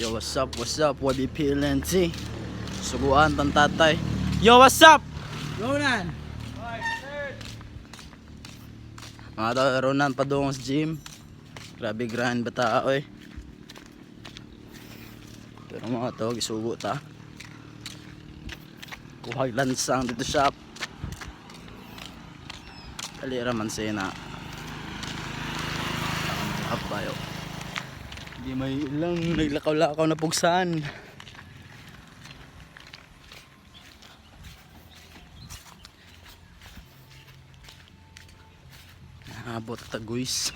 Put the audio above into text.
Yo, what's up, what's up, YBPLNT? Suguan tan tatay. Yo, what's up? Ronan! Mga tao, Ronan, padung sa gym. Grabe grind bata, oy. Pero mga to, gisugo ta. Kuha lansang dito shop. Dali ra man siya na. Apayo. Hindi may ilang naglakaw-lakaw na pugsan. Abot taguis.